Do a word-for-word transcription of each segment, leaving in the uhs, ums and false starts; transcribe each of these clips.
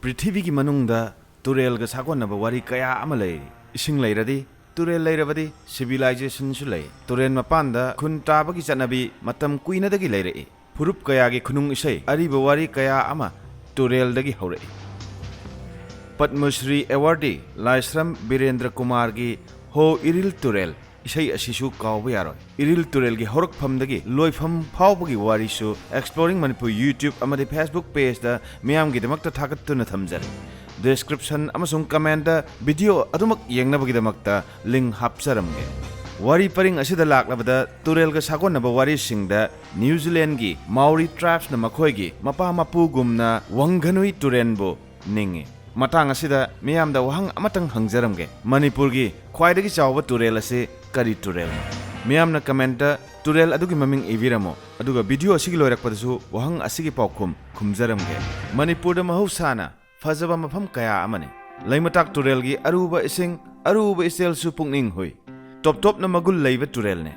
ꯄ꯭ꯔꯤꯊꯤꯕꯤꯒꯤ ꯃꯅꯨꯡꯗ ꯇꯨꯔꯦꯜꯒ ꯁꯥꯒꯣꯟꯅꯕ ꯋꯥꯔꯤ ꯀꯌꯥ ꯑꯃ ꯂꯩꯔꯤ꯫ ꯏꯁꯤꯡ ꯂꯩꯔꯗꯤ, ꯇꯨꯔꯦꯜ ꯂꯩꯔꯕꯗꯤ, ꯁꯤꯚꯤꯂꯥꯏꯖꯦꯁꯟꯁꯨ ꯂꯩ꯫ ꯇꯨꯔꯦꯜ ꯃꯄꯥꯟꯗ ꯈꯨꯟ ꯇꯥꯕꯒꯤ ꯆꯠꯅꯕꯤ ꯃꯇꯝ ꯀꯨꯏꯅꯗꯒꯤ ꯂꯩꯔꯛꯏ꯫ ꯐꯨꯔꯨꯞ ꯀꯌꯥꯒꯤ ꯈꯨꯅꯨꯡ ꯏꯁꯩ, ꯑꯔꯤꯕ ꯋꯥꯔꯤ ꯀꯌꯥ ꯑꯃ ꯇꯨꯔꯦꯜꯗꯒꯤ ꯍꯧꯔꯛꯏ꯫ ꯄꯗꯃ ꯁ꯭ꯔꯤ ꯑꯦꯋꯥꯔꯗꯤ ꯂꯥꯏꯁ꯭ꯔꯝ ꯕꯤꯔꯦꯟꯗ꯭ꯔ ꯀꯨꯃꯥꯔꯒꯤ ꯍꯣ ꯏꯔꯤꯜ ꯇꯨꯔꯦꯜ ꯏꯁꯩ ꯑꯁꯤꯁꯨ ꯀꯥꯎꯕ ꯌꯥꯔꯣꯏ꯫ ꯏꯔꯤꯜ ꯇꯨꯔꯦꯜꯒꯤ ꯍꯧꯔꯛꯐꯝꯗꯒꯤ ꯂꯣꯏꯐꯝ ꯐꯥꯎꯕꯒꯤ ꯋꯥꯔꯤꯁꯨ Exploring Manipur YouTube ꯑꯃꯗꯤ Facebook pageꯇ ꯃꯤꯌꯥꯝꯒꯤꯗꯃꯛꯇ ꯊꯥꯒꯠꯇꯨꯅ ꯊꯝꯖꯔꯤ꯫ Description ꯑꯃꯁꯨꯡ commentꯇ video ꯑꯗꯨꯃꯛ ꯌꯦꯡꯅꯕꯒꯤꯗꯃꯛꯇ link ꯍꯥꯞꯆꯔꯝꯒꯦ꯫ ꯋꯥꯔꯤ ꯄꯔꯤꯡ ꯑꯁꯤꯗ ꯂꯥꯛꯂꯕꯗ, ꯇꯨꯔꯦꯜꯒ ꯁꯥꯒꯣꯟꯅꯕ ꯋꯥꯔꯤꯁꯤꯡꯗ ꯅ꯭ꯌꯨ ꯖꯤꯂꯦꯟꯒꯤ ꯃꯥꯎꯔꯤ ꯇ꯭ꯔꯥꯏꯕꯁꯅ ꯃꯈꯣꯏꯒꯤ ꯃꯄꯥ ꯃꯄꯨꯒꯨꯝꯅ ꯋꯪꯘꯅꯨꯏ ꯇꯨꯔꯦꯜꯕꯨ ꯅꯤꯡꯏ꯫ ꯃꯇꯥꯡ ꯑꯁꯤꯗ ꯃꯤꯌꯥꯝꯗ ꯋꯥꯍꯪ ꯑꯃꯇꯪ ꯍꯪꯖꯔꯝꯒꯦ꯫ ꯃꯅꯤꯄꯨꯔꯒꯤ ꯈ꯭ꯋꯥꯏꯗꯒꯤ ꯆꯥꯎꯕ ꯇꯨꯔꯦꯜ ꯑꯁꯤ ꯀꯔꯤ ꯇꯨꯔꯦꯜꯅꯣ? ꯃꯤꯌꯥꯝꯅ commentꯇ ꯇꯨꯔꯦꯜ ꯑꯗꯨꯒꯤ ꯃꯃꯤꯡ ꯏꯕꯤꯔꯝꯃꯨ, ꯑꯗꯨꯒ video ꯑꯁꯤꯒꯤ ꯂꯣꯏꯔꯛꯄꯗꯁꯨ ꯋꯥꯍꯪ ꯑꯁꯤꯒꯤ ꯄꯥꯎꯈꯨꯝ ꯈꯨꯝꯖꯔꯝꯒꯦ꯫ ꯃꯅꯤꯄꯨꯔꯗ ꯃꯍꯧꯁꯥꯅ ꯐꯖꯕ ꯃꯐꯝ ꯀꯌꯥ ꯑꯃꯅꯤ꯫ ꯂꯩꯃꯇꯥꯛ ꯇꯨꯔꯦꯜꯒꯤ ꯑꯔꯨꯕ ꯏꯁꯤꯡ, ꯑꯔꯨꯕ ꯏꯆꯦꯜꯁꯨ ꯄꯨꯛꯅꯤꯡ ꯍꯨꯏ꯫ ꯇꯣꯞ ꯇꯣꯞꯅ ꯃꯒꯨꯟ ꯂꯩꯕ ꯇꯨꯔꯦꯜꯅꯤ꯫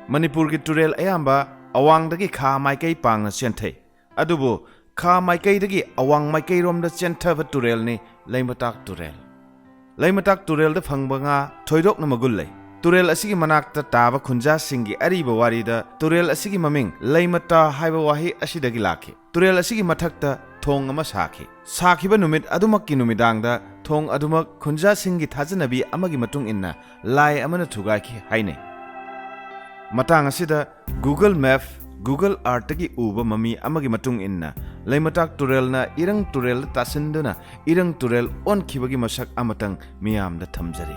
ꯃꯅꯤꯄꯨꯔꯒꯤ ꯇꯨꯔꯦꯜ ꯑꯌꯥꯝꯕ ꯑꯋꯥꯡꯗꯒꯤ ꯈꯥ ꯃꯥꯏꯀꯩ ꯄꯥꯡꯅ ꯆꯦꯟꯊꯩ꯫ ꯑꯗꯨꯕꯨ ꯈꯥ ꯃꯥꯏꯀꯩꯗꯒꯤ ꯑꯋꯥꯡ ꯃꯥꯏꯀꯩꯔꯣꯝꯗ ꯆꯦꯟꯊꯕ ꯇꯨꯔꯦꯜꯅꯤ ꯂꯩꯃꯇꯥꯛ ꯇꯨꯔꯦꯜ꯫ ꯂꯩꯃꯇꯥꯛ ꯇꯨꯔꯦꯜꯗ ꯐꯪꯕ ꯉꯥ ꯊꯣꯏꯗꯣꯛꯅ ꯃꯒꯨꯟ ꯂꯩ꯫ ꯇꯨꯔꯦꯜ ꯑꯁꯤꯒꯤ ꯃꯅꯥꯛꯇ ꯇꯥꯕ ꯈꯨꯟꯖꯥꯁꯤꯡꯒꯤ ꯑꯔꯤꯕ ꯋꯥꯔꯤꯗ ꯇꯨꯔꯦꯜ ꯑꯁꯤꯒꯤ ꯃꯃꯤꯡ ꯂꯩꯃꯇꯥ ꯍꯥꯏꯕ ꯋꯥꯍꯩ ꯑꯁꯤꯗꯒꯤ ꯂꯥꯛꯈꯤ꯫ ꯇꯨꯔꯦꯜ ꯑꯁꯤꯒꯤ ꯃꯊꯛꯇ ꯊꯣꯡ ꯑꯃ ꯁꯥꯈꯤ꯫ ꯁꯥꯈꯤꯕ ꯅꯨꯃꯤꯠ ꯑꯗꯨꯃꯛꯀꯤ ꯅꯨꯃꯤꯗꯥꯡꯗ ꯊꯣꯡ ꯑꯗꯨꯃꯛ ꯈꯨꯟꯖꯥꯁꯤꯡꯒꯤ ꯊꯥꯖꯅꯕꯤ ꯑꯃꯒꯤ ꯃꯇꯨꯡ ꯏꯟꯅ ꯂꯥꯏ ꯑꯃꯅ ꯊꯨꯒꯥꯏꯈꯤ ꯍꯥꯏꯅꯩ꯫ ꯃꯇꯥꯡ ꯑꯁꯤꯗ Google Map, Google Earthꯇꯒꯤ ꯎꯕ ꯃꯃꯤ ꯑꯃꯒꯤ ꯃꯇꯨꯡ ꯏꯟꯅ, ꯂꯩꯃꯇꯥꯛ ꯇꯨꯔꯦꯜꯅ ꯏꯔꯪ ꯇꯨꯔꯦꯜꯗ ꯇꯥꯁꯤꯟꯗꯨꯅ ꯏꯔꯪ ꯇꯨꯔꯦꯜ ꯑꯣꯟꯈꯤꯕꯒꯤ ꯃꯁꯛ ꯑꯃꯇꯪ ꯃꯤꯌꯥꯝꯗ ꯊꯝꯖꯔꯤ꯫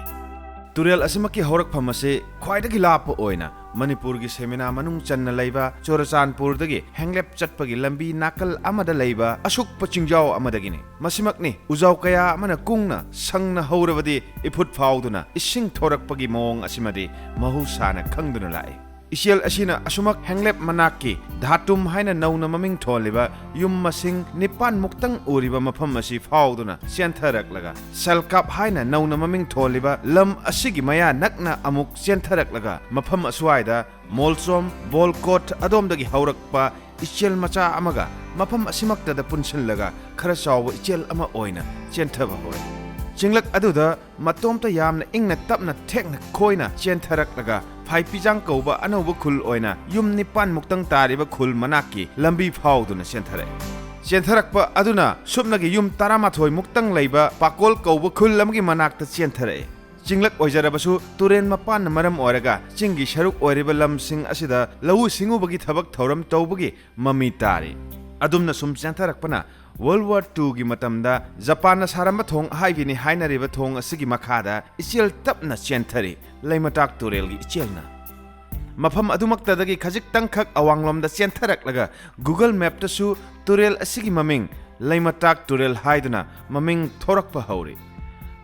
ꯇꯨꯔꯦꯜ ꯑꯁꯤꯃꯛꯀꯤ ꯍꯧꯔꯛꯐꯝ ꯑꯁꯤ ꯈ꯭ꯋꯥꯏꯗꯒꯤ ꯂꯥꯞꯄ ꯑꯣꯏꯅ ꯃꯅꯤꯄꯨꯔꯒꯤ ꯁꯦꯃꯤꯅꯥ ꯃꯅꯨꯡ ꯆꯟꯅ ꯂꯩꯕ ꯆꯨꯔꯆꯥꯟꯄꯨꯔꯗꯒꯤ ꯍꯦꯡꯂꯦꯞ ꯆꯠꯄꯒꯤ ꯂꯝꯕꯤ ꯅꯥꯀꯜ ꯑꯃꯗ ꯂꯩꯕ ꯑꯁꯨꯛꯄ ꯆꯤꯡꯖꯥꯎ ꯑꯃꯗꯒꯤꯅꯤ꯫ ꯃꯁꯤꯃꯛꯅꯤ ꯎꯖꯥꯎ ꯀꯌꯥ ꯑꯃꯅ ꯀꯨꯡꯅ ꯁꯪꯅ ꯍꯧꯔꯕꯗꯤ ꯏꯐꯨꯠ ꯐꯥꯎꯗꯨꯅ ꯏꯁꯤꯡ ꯊꯣꯔꯛꯄꯒꯤ ꯃꯑꯣꯡ ꯑꯁꯤꯃꯗꯤ ꯃꯍꯧꯁꯥꯅ ꯈꯪꯗꯨꯅ ꯂꯥꯛꯏ꯫ ꯏꯆꯦꯜ ꯑꯁꯤꯅ ꯑꯁꯨꯃꯛ ꯍꯦꯡꯂꯦꯞ ꯃꯅꯥꯛꯀꯤ ꯙꯥꯇꯨꯝ ꯍꯥꯏꯅ ꯅꯧꯅ ꯃꯃꯤꯡ ꯊꯣꯜꯂꯤꯕ ꯌꯨꯝ ꯃꯁꯤꯡ ꯅꯤꯄꯥꯟ ꯃꯨꯛꯇꯪ ꯎꯔꯤꯕ ꯃꯐꯝ ꯑꯁꯤ ꯐꯥꯎꯗꯨꯅ ꯆꯦꯟꯊꯔꯛꯂꯒ ꯁꯦꯜꯀꯥꯞ ꯍꯥꯏꯅ ꯅꯧꯅ ꯃꯃꯤꯡ ꯊꯣꯜꯂꯤꯕ ꯂꯝ ꯑꯁꯤꯒꯤ ꯃꯌꯥ ꯅꯛꯅ ꯑꯃꯨꯛ ꯆꯦꯟꯊꯔꯛꯂꯒ ꯃꯐꯝ ꯑꯁ꯭ꯋꯥꯏꯗ ꯃꯣꯜꯆꯣꯝ, ꯕꯣꯜꯀꯣꯠ ꯑꯗꯣꯝꯗꯒꯤ ꯍꯧꯔꯛꯄ ꯏꯆꯦꯜ ꯃꯆꯥ ꯑꯃꯒ ꯃꯐꯝ ꯑꯁꯤꯃꯛꯇꯗ ꯄꯨꯟꯁꯤꯜꯂꯒ ꯈꯔ ꯆꯥꯎꯕ ꯏꯆꯦꯜ ꯑꯃ ꯑꯣꯏꯅ ꯆꯦꯟꯊꯕ ꯍꯧꯔꯦ꯫ ꯆꯤꯡꯂꯛ ꯑꯗꯨꯗ ꯃꯇꯣꯝꯇ ꯌꯥꯝꯅ ꯏꯪꯅ ꯇꯞꯅ ꯊꯦꯛꯅ ꯈꯣꯏꯅ ꯆꯦꯟꯊꯔꯛꯂꯒ ꯐꯥꯏꯄꯤꯖꯥꯡ ꯀꯧꯕ ꯑꯅꯧꯕ ꯈꯨꯜ ꯑꯣꯏꯅ ꯌꯨꯝ ꯅꯤꯄꯥꯟ ꯃꯨꯛꯇꯪ ꯇꯥꯔꯤꯕ ꯈꯨꯜ ꯃꯅꯥꯛꯀꯤ ꯂꯝꯕꯤ ꯐꯥꯎꯗꯨꯅ ꯆꯦꯟꯊꯔꯛꯑꯦ꯫ ꯆꯦꯟꯊꯔꯛꯄ ꯑꯗꯨꯅ ꯁꯨꯞꯅꯒꯤ ꯌꯨꯝ ꯇꯔꯥꯃꯥꯊꯣꯏ ꯃꯨꯛꯇꯪ ꯂꯩꯕ ꯄꯥꯀꯣꯜ ꯀꯧꯕ ꯈꯨꯜ ꯑꯃꯒꯤ ꯃꯅꯥꯛꯇ ꯆꯦꯟꯊꯔꯛꯑꯦ꯫ ꯆꯤꯡꯂꯛ ꯑꯣꯏꯖꯔꯕꯁꯨ ꯇꯨꯔꯦꯟ ꯃꯄꯥꯟꯅ ꯃꯔꯝ ꯑꯣꯏꯔꯒ ꯆꯤꯡꯒꯤ ꯁꯔꯨꯛ ꯑꯣꯏꯔꯤꯕ ꯂꯝꯁꯤꯡ ꯑꯁꯤꯗ ꯂꯧꯎ ꯁꯤꯡꯎꯕꯒꯤ ꯊꯕꯛ ꯊꯧꯔꯝ ꯇꯧꯕꯒꯤ ꯃꯃꯤ ꯇꯥꯔꯤ꯫ ꯑꯗꯨꯝꯅ ꯁꯨꯝ ꯆꯦꯟꯊꯔꯛꯄꯅ World War Two ꯒꯤ ꯃꯇꯝꯗ ꯖꯄꯥꯟꯅ ꯁꯥꯔꯝꯕ ꯊꯣꯡ ꯑꯍꯥꯏꯕꯤꯅꯤ ꯍꯥꯏꯅꯔꯤꯕ ꯊꯣꯡ ꯑꯁꯤꯒꯤ ꯃꯈꯥꯗ ꯏꯆꯦꯜ ꯇꯞꯅ ꯆꯦꯟꯊꯔꯤ ꯂꯩꯃꯇꯥꯛ ꯇꯨꯔꯦꯜꯒꯤ ꯏꯆꯦꯜꯅ꯫ ꯃꯐꯝ ꯑꯗꯨꯃꯛꯇꯗꯒꯤ ꯈꯖꯤꯛꯇꯪꯈꯛ ꯑꯋꯥꯡꯂꯣꯝꯗ ꯆꯦꯟꯊꯔꯛꯂꯒ Google Map ꯇꯁꯨ ꯇꯨꯔꯦꯜ ꯑꯁꯤꯒꯤ ꯃꯃꯤꯡ ꯂꯩꯃꯇꯥꯛ ꯇꯨꯔꯦꯜ ꯍꯥꯏꯗꯨꯅ ꯃꯃꯤꯡ ꯊꯣꯔꯛꯄ ꯍꯧꯔꯤ꯫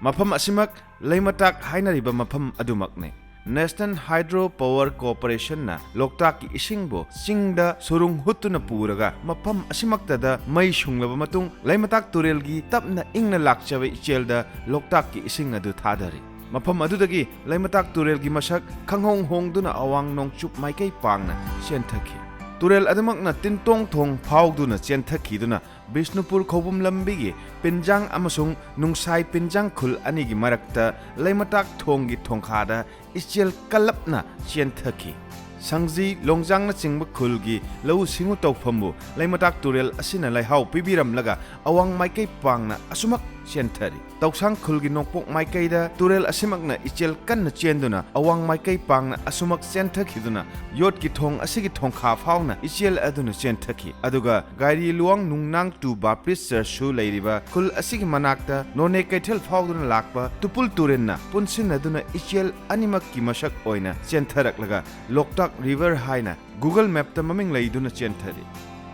ꯃꯐꯝ ꯑꯁꯤꯃꯛ ꯂꯩꯃꯇꯥꯛ ꯍꯥꯏꯅꯔꯤꯕ ꯃꯐꯝ ꯑꯗꯨꯃꯛꯅꯤ꯫ National Hydro Power Corporation ꯅ ꯂꯣꯛꯇꯥꯛꯀꯤ ꯏꯁꯤꯡꯕꯨ ꯆꯤꯡꯗ ꯁꯨꯔꯨꯡ ꯍꯨꯠꯇꯨꯅ ꯄꯨꯔꯒ ꯃꯐꯝ ꯑꯁꯤꯃꯛꯇꯗ ꯃꯩ ꯁꯨꯡꯂꯕ ꯃꯇꯨꯡ ꯂꯩꯃꯇꯥꯛ ꯇꯨꯔꯦꯜꯒꯤ ꯇꯞꯅ ꯏꯪꯅ ꯂꯥꯛꯆꯕ ꯏꯆꯦꯜꯗ ꯂꯣꯛꯇꯥꯛꯀꯤ ꯏꯁꯤꯡ ꯑꯗꯨ ꯊꯥꯗꯔꯤ꯫ ꯃꯐꯝ ꯑꯗꯨꯗꯒꯤ ꯂꯩꯃꯇꯥꯛ ꯇꯨꯔꯦꯜꯒꯤ ꯃꯁꯛ ꯈꯪꯍꯣꯡ ꯍꯣꯡꯗꯨꯅ ꯑꯋꯥꯡ ꯅꯣꯡꯆꯨꯞ ꯃꯥꯏꯀꯩ ꯄꯥꯡꯅ ꯆꯦꯟꯊꯈꯤ꯫ ꯇꯨꯔꯦꯜ ꯑꯗꯨꯃꯛꯅ ꯇꯤꯟꯇꯣꯡ ꯊꯣꯡ ꯐꯥꯎꯗꯨꯅ ꯆꯦꯟꯊꯈꯤꯗꯨꯅ ꯕꯤꯁꯅꯨꯄꯨꯔ ꯈꯧꯕꯨꯝ ꯂꯝꯕꯤꯒꯤ ꯄꯤꯟꯖꯥꯡ ꯑꯃꯁꯨꯡ ꯅꯨꯡꯁꯥꯏ ꯄꯤꯟꯖꯥꯡ ꯈꯨꯜ ꯑꯅꯤꯒꯤ ꯃꯔꯛꯇ ꯂꯩꯃꯇꯥꯛ ꯊꯣꯡꯒꯤ ꯊꯣꯡꯈꯥꯗ ꯏꯆꯦꯜ ꯀꯜꯂꯞꯅ ꯆꯦꯟꯊꯈꯤ꯫ ꯁꯪꯖꯤ, ꯂꯣꯡꯖꯥꯡꯅꯆꯤꯡꯕ ꯈꯨꯜꯒꯤ ꯂꯧꯎ ꯁꯤꯡꯎ ꯇꯧꯐꯝꯕꯨ ꯂꯩꯃꯇꯥꯛ ꯇꯨꯔꯦꯜ ꯑꯁꯤꯅ ꯂꯩꯍꯥꯎ ꯄꯤꯕꯤꯔꯝꯂꯒ ꯑꯋꯥꯡ ꯃꯥꯏꯀꯩ ꯄꯥꯡꯅ ꯑꯁꯨꯃꯛ ꯆꯦꯟꯊꯔꯤ꯫ ꯇꯧꯁꯥꯡ ꯈꯨꯜꯒꯤ ꯅꯣꯡꯄꯣꯛ ꯃꯥꯏꯀꯩꯗ ꯇꯨꯔꯦꯜ ꯑꯁꯤꯃꯛꯅ ꯏꯆꯦꯜ ꯀꯟꯅ ꯆꯦꯟꯗꯨꯅ ꯑꯋꯥꯡ ꯃꯥꯏꯀꯩ ꯄꯥꯡꯅ ꯑꯁꯨꯃꯛ ꯆꯦꯟꯊꯈꯤꯗꯨꯅ ꯌꯣꯠꯀꯤ ꯊꯣꯡ ꯑꯁꯤꯒꯤ ꯊꯣꯡꯈꯥ ꯐꯥꯎꯅ ꯏꯆꯦꯜ ꯑꯗꯨꯅ ꯆꯦꯟꯊꯈꯤ꯫ ꯑꯗꯨꯒ ꯒꯥꯏꯔꯤ ꯂꯨꯋꯥꯡ ꯅꯨꯡꯅꯥꯡ ꯇꯨ ꯕꯥꯞꯇꯤꯁ ꯆꯔꯆꯁꯨ ꯂꯩꯔꯤꯕ ꯈꯨꯜ ꯑꯁꯤꯒꯤ ꯃꯅꯥꯛꯇ ꯅꯣꯅꯦ ꯀꯩꯊꯦꯜ ꯐꯥꯎꯗꯨꯅ ꯂꯥꯛꯄ ꯇꯨꯄꯨꯜ ꯇꯨꯔꯦꯜꯅ ꯄꯨꯟꯁꯤꯟꯅꯗꯨꯅ ꯏꯆꯦꯜ ꯑꯅꯤꯃꯛꯀꯤ ꯃꯁꯛ ꯑꯣꯏꯅ ꯆꯦꯟꯊꯔꯛꯂꯒ ꯂꯣꯛꯇꯥꯛ ꯔꯤꯚꯔ ꯍꯥꯏꯅ Google Map ꯇ ꯃꯃꯤꯡ ꯂꯩꯗꯨꯅ ꯆꯦꯟꯊꯔꯤ꯫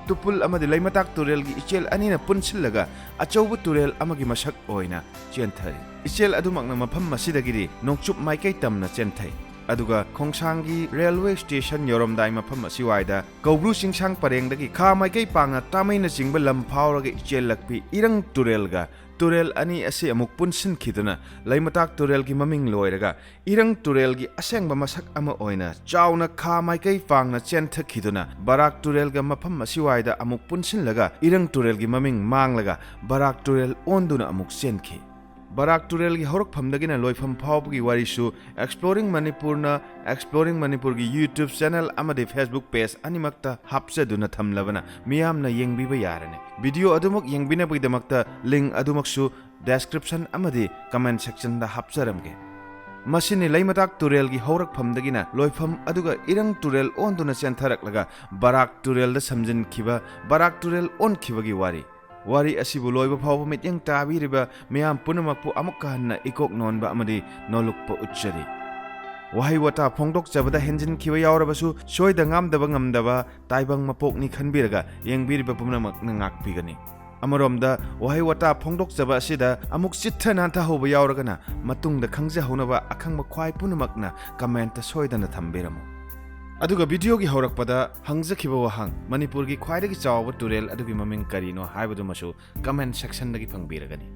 ꯇꯨꯄꯨꯜ ꯑꯃꯗꯤ ꯂꯩꯃꯇꯥꯛ ꯇꯨꯔꯦꯜꯒꯤ ꯏꯆꯦꯜ ꯑꯅꯤꯅ ꯄꯨꯟꯁꯤꯜꯂꯒ ꯑꯆꯧꯕ ꯇꯨꯔꯦꯜ ꯑꯃꯒꯤ ꯃꯁꯛ ꯑꯣꯏꯅ ꯆꯦꯟꯊꯔꯤ꯫ ꯏꯆꯦꯜ ꯑꯗꯨꯃꯛꯅ ꯃꯐꯝ ꯑꯁꯤꯗꯒꯤꯗꯤ ꯅꯣꯡꯆꯨꯞ ꯃꯥꯏꯀꯩ ꯇꯝꯅ ꯆꯦꯟꯊꯩ꯫ ꯑꯗꯨꯒ ꯈꯣꯡꯁꯥꯡꯒꯤ railway station ꯌꯧꯔꯝꯗꯥꯏ ꯃꯐꯝ ꯑꯁꯤꯋꯥꯏꯗ ꯀꯧꯕ꯭ꯔꯨ ꯆꯤꯡꯁꯥꯡ ꯄꯔꯦꯡꯗꯒꯤ ꯈꯥ ꯃꯥꯏꯀꯩ ꯄꯥꯡꯅ ꯇꯥꯃꯩꯅꯆꯤꯡꯕ ꯂꯝ ꯐꯥꯎꯔꯒ ꯏꯆꯦꯜꯂꯛꯄꯤ ꯏꯔꯪ ꯇꯨꯔꯦꯜꯒ ꯇꯨꯔꯦꯜ ꯑꯅꯤ ꯑꯁꯤ ꯑꯃꯨꯛ ꯄꯨꯟꯁꯤꯟꯈꯤꯗꯨꯅ ꯂꯩꯃꯇꯥꯛ ꯇꯨꯔꯦꯜꯒꯤ ꯃꯃꯤꯡ ꯂꯣꯏꯔꯒ ꯏꯔꯪ ꯇꯨꯔꯦꯜꯒꯤ ꯑꯁꯦꯡꯕ ꯃꯁꯛ ꯑꯃ ꯑꯣꯏꯅ ꯆꯥꯎꯅ ꯈꯥ ꯃꯥꯏꯀꯩ ꯄꯥꯡꯅ ꯆꯦꯟꯊꯈꯤꯗꯨꯅ ꯕꯔꯥꯛ ꯇꯨꯔꯦꯜꯒ ꯃꯐꯝ ꯑꯁꯤꯋꯥꯏꯗ ꯑꯃꯨꯛ ꯄꯨꯟꯁꯤꯜꯂꯒ ꯏꯔꯪ ꯇꯨꯔꯦꯜꯒꯤ ꯃꯃꯤꯡ ꯃꯥꯡꯂꯒ ꯕꯔꯥꯛ ꯇꯨꯔꯦꯜ ꯑꯣꯟꯗꯨꯅ ꯑꯃꯨꯛ ꯆꯦꯟꯈꯤ꯫ ꯕꯔꯥꯛ ꯇꯨꯔꯦꯜꯒꯤ ꯍꯧꯔꯛꯐꯝꯗꯒꯤꯅ ꯂꯣꯏꯐꯝ ꯐꯥꯎꯕꯒꯤ ꯋꯥꯔꯤꯁꯨ Exploring ꯃꯅꯤꯄꯨꯔꯅ Exploring ꯃꯅꯤꯄꯨꯔꯒꯤ YouTube channel ꯑꯃꯗꯤ Facebook page ꯑꯅꯤꯃꯛꯇ ꯍꯥꯞꯆꯗꯨꯅ ꯊꯝꯂꯕꯅ ꯃꯤꯌꯥꯝꯅ ꯌꯦꯡꯕꯤꯕ ꯌꯥꯔꯅꯤ꯫ Video ꯑꯗꯨꯃꯛ ꯌꯦꯡꯕꯤꯅꯕꯒꯤꯗꯃꯛꯇ link ꯑꯗꯨꯃꯛꯁꯨ description ꯑꯃꯗꯤ comment sectionꯗ ꯍꯥꯞꯆꯔꯝꯒꯦ꯫ ꯃꯁꯤꯅꯤ ꯂꯩꯃꯇꯥꯛ ꯇꯨꯔꯦꯜꯒꯤ ꯍꯧꯔꯛꯐꯝꯗꯒꯤꯅ ꯂꯣꯏꯐꯝ, ꯑꯗꯨꯒ ꯏꯔꯪ ꯇꯨꯔꯦꯜ ꯑꯣꯟꯗꯨꯅ ꯆꯦꯟꯊꯔꯛꯂꯒ ꯕꯔꯥꯛ ꯇꯨꯔꯦꯜꯗ ꯁꯝꯖꯤꯟꯈꯤꯕ, ꯕꯔꯥꯛ ꯇꯨꯔꯦꯜ ꯑꯣꯟꯈꯤꯕꯒꯤ ꯋꯥꯔꯤ꯫ ꯋꯥꯔꯤ ꯑꯁꯤꯕꯨ ꯂꯣꯏꯕ ꯐꯥꯎꯕ ꯃꯤꯠꯌꯦꯡ ꯇꯥꯕꯤꯔꯤꯕ ꯃꯤꯌꯥꯝ ꯄꯨꯝꯅꯃꯛꯄꯨ ꯑꯃꯨꯛꯀ ꯍꯟꯅ ꯏꯀꯣꯛ ꯅꯣꯟꯕ ꯑꯃꯗꯤ ꯅꯣꯂꯨꯛꯄ ꯎꯠꯆꯔꯤ꯫ ꯋꯥꯍꯩ ꯋꯥꯇꯥ ꯐꯣꯡꯗꯣꯛꯆꯕꯗ ꯍꯦꯟꯖꯤꯟꯈꯤꯕ ꯌꯥꯎꯔꯕꯁꯨ ꯁꯣꯏꯗ ꯉꯥꯝꯗꯕ ꯉꯝꯗꯕ ꯇꯥꯏꯕꯪ ꯃꯄꯣꯛꯅꯤ ꯈꯟꯕꯤꯔꯒ ꯌꯦꯡꯕꯤꯔꯤꯕ ꯄꯨꯝꯅꯃꯛꯅ ꯉꯥꯛꯄꯤꯒꯅꯤ꯫ ꯑꯃꯔꯣꯝꯗ ꯋꯥꯍꯩ ꯋꯥꯇꯥ ꯐꯣꯡꯗꯣꯛꯆꯕ ꯑꯁꯤꯗ ꯑꯃꯨꯛ ꯆꯤꯠꯊ ꯅꯥꯟꯊꯍꯧꯕ ꯌꯥꯎꯔꯒꯅ ꯃꯇꯨꯡꯗ ꯈꯪꯖꯍꯧꯅꯕ ꯑꯈꯪꯕ ꯈ꯭ꯋꯥꯏ ꯄꯨꯝꯅꯃꯛꯅ commentꯇ ꯁꯣꯏꯗꯅ ꯊꯝꯕꯤꯔꯝꯃꯨ꯫ ꯑꯗꯨꯒ videoꯒꯤ ꯍꯧꯔꯛꯄꯗ ꯍꯪꯖꯈꯤꯕ ꯋꯥꯍꯪ, ꯃꯅꯤꯄꯨꯔꯒꯤ ꯈ꯭ꯋꯥꯏꯗꯒꯤ ꯆꯥꯎꯕ ꯇꯨꯔꯦꯜ ꯑꯗꯨꯒꯤ ꯃꯃꯤꯡ ꯀꯔꯤꯅꯣ ꯍꯥꯏꯕꯗꯨꯃꯁꯨ comment sectionꯗꯒꯤ ꯐꯪꯕꯤꯔꯒꯅꯤ꯫